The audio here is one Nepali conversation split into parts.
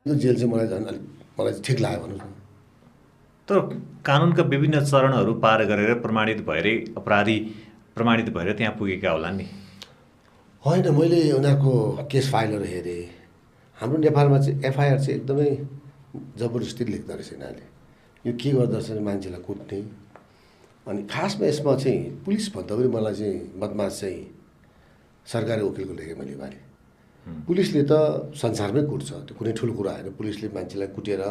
यो जेल चाहिँ मलाई झन् अलिक मलाई चाहिँ ठिक लाग्यो भनौँ न। तर कानुनका विभिन्न चरणहरू पार गरेर प्रमाणित भएरै अपराधी प्रमाणित भएर त्यहाँ पुगेका होला नि। होइन, मैले उनीहरूको केस फाइलहरू हेरेँ। हाम्रो नेपालमा चाहिँ एफआइआर चाहिँ एकदमै जबरजस्ती लेख्दो रहेछ यिनीहरूले। यो के गर्दो रहेछ मान्छेलाई कुट्ने। अनि खासमा यसमा चाहिँ पुलिस भन्दा पनि मलाई चाहिँ बदमास चाहिँ सरकारी वकिलको लेखेँ मैले बारे। पुलिसले त संसारमै कुट्छ, त्यो कुनै ठुलो कुरा होइन। पुलिसले मान्छेलाई कुटेर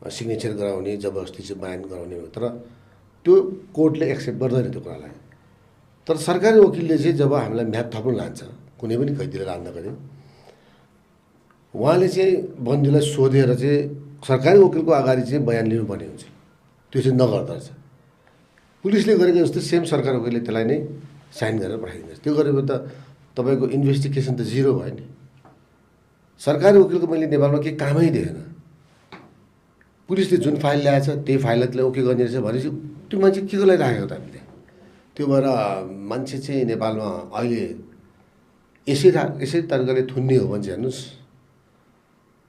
सिग्नेचर गराउने, जबरजस्ती चाहिँ बयान गराउने हो, तर त्यो कोर्टले एक्सेप्ट गर्दैन त्यो कुरालाई। तर सरकारी वकिलले चाहिँ जब हामीलाई म्याद थप्नु लान्छ, कुनै पनि कैदीलाई लाँदाखेरि उहाँले चाहिँ बन्दीलाई सोधेर चाहिँ सरकारी वकिलको अगाडि चाहिँ बयान लिनुपर्ने हुन्छ। त्यो चाहिँ नगर्दो रहेछ। पुलिसले गरेको जस्तो सेम सरकारी वकिलले त्यसलाई नै साइन गरेर पठाइदिन्छ। त्यो गरेपछि त तपाईँको इन्भेस्टिगेसन त जिरो भयो नि। सरकारी वकिलको मैले नेपालमा केही कामै देखेन। पुलिसले जुन फाइल ल्याएछ त्यही फाइललाई त्यसले ओके गर्ने रहेछ भनेपछि त्यो मान्छे के को लागि राखेको त हामीले। त्यो भएर मान्छे चाहिँ नेपालमा अहिले यसै तरिकाले थुन्ने हो भने चाहिँ हेर्नुहोस्,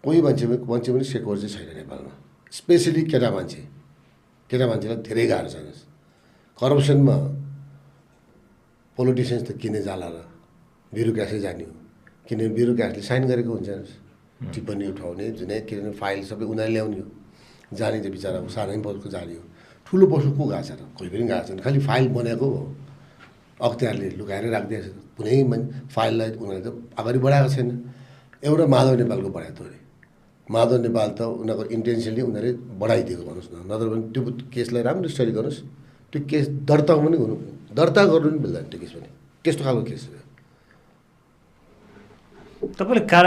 कोही मान्छे पनि सेक्युर चाहिँ छैन नेपालमा। स्पेसली केटा मान्छेलाई धेरै गाह्रो छ। करप्सनमा पोलिटिसियन्स त किने जाला र ब्युरोक्रेसी जाने हो। किनभने ब्युरोक्रेटले साइन गरेको हुन्छ, टिप्पणी उठाउने जुनै किनभने फाइल सबै उनीहरूले ल्याउने हो। जाने त बिचरा सानै पदको जाने हो। ठुलो पसु को गएको छ र? कोही पनि गएको छैन। खालि फाइल बनाएको हो, अख्तियारले लुकाएर राखिदिएको छ। कुनै फाइललाई उनीहरूले त अगाडि बढाएको छैन। एउटा माधव नेपालको बढाएको थियो अरे। माधव नेपाल त उनीहरूको इन्टेन्सनली उनीहरूले बढाइदिएको भन्नुहोस् न। नत्र भने त्यो केसलाई राम्रो स्टडी गर्नुहोस्। त्यो केस दर्ता गर्नु पनि मिल्दैन त्यो केस पनि। त्यस्तो खालको केस हो। तपाईँले कारा